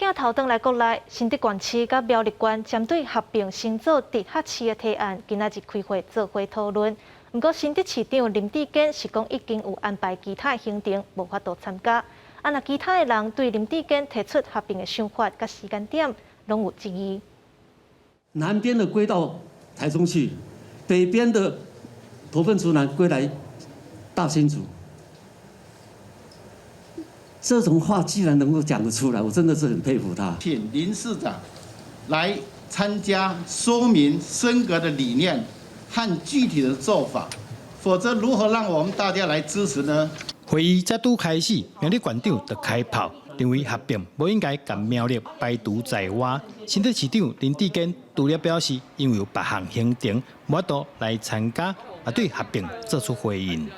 鏡頭轉來國內，新竹縣市佮苗栗縣針對合併新做直轄市的提案，今仔日開會做伙討論。毋過新竹市長林智堅是講已經有安排其他行程，無法度參加。啊，若其他的人對林智堅提出合併的想法佮時間點，攏有質疑。南邊的歸到台中去，北邊的頭份竹南歸來大新竹。這種話居然能夠講得出來，我真的是很佩服他。請林市長來參加，說明升格的理念和具體的做法，否則如何讓我們大家來支持呢？會議才拄開始，苗栗縣長就開炮，認為合併無應該共苗栗排除在外。新竹市長林智堅除了表示，因為有別項行程，無法度來參加，也對合併做出回應。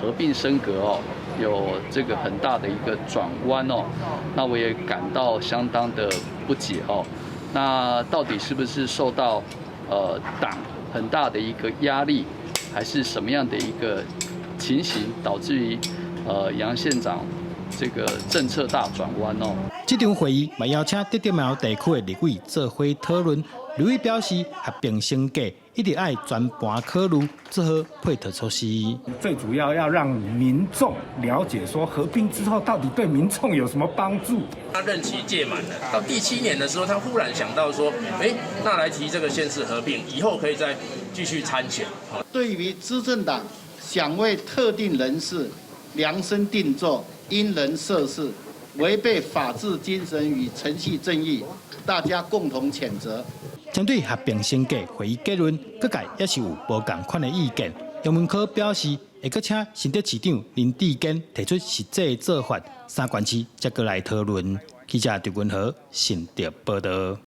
合併升格哦，有這個很大的一個轉彎哦，那我也感到相當的不解哦。那到底是不是受到黨很大的一個壓力，還是什麼樣的一個情形，導致於楊縣長這個政策大轉彎哦？這場會議嘛邀請竹竹苗地區的立委做伙討論，立委表示合併升格一定愛全盤考慮，做好配套措施。最主要要讓民眾了解，說合併之後到底對民眾有什麼幫助。他任期屆滿了，到第七年的時候，他忽然想到說，哎，那來提這個縣市合併，以後可以再繼續參選。對於執政黨想為特定人士量身定做、因人設事，違背法治精神與程序正義，大家共同譴責。針對合併升格會議結論，各界也是有無仝款的意見。楊文科表示，會閣請新竹市長林智堅提出實際做法，三縣市才閣來討論。記者陳文和新竹報道。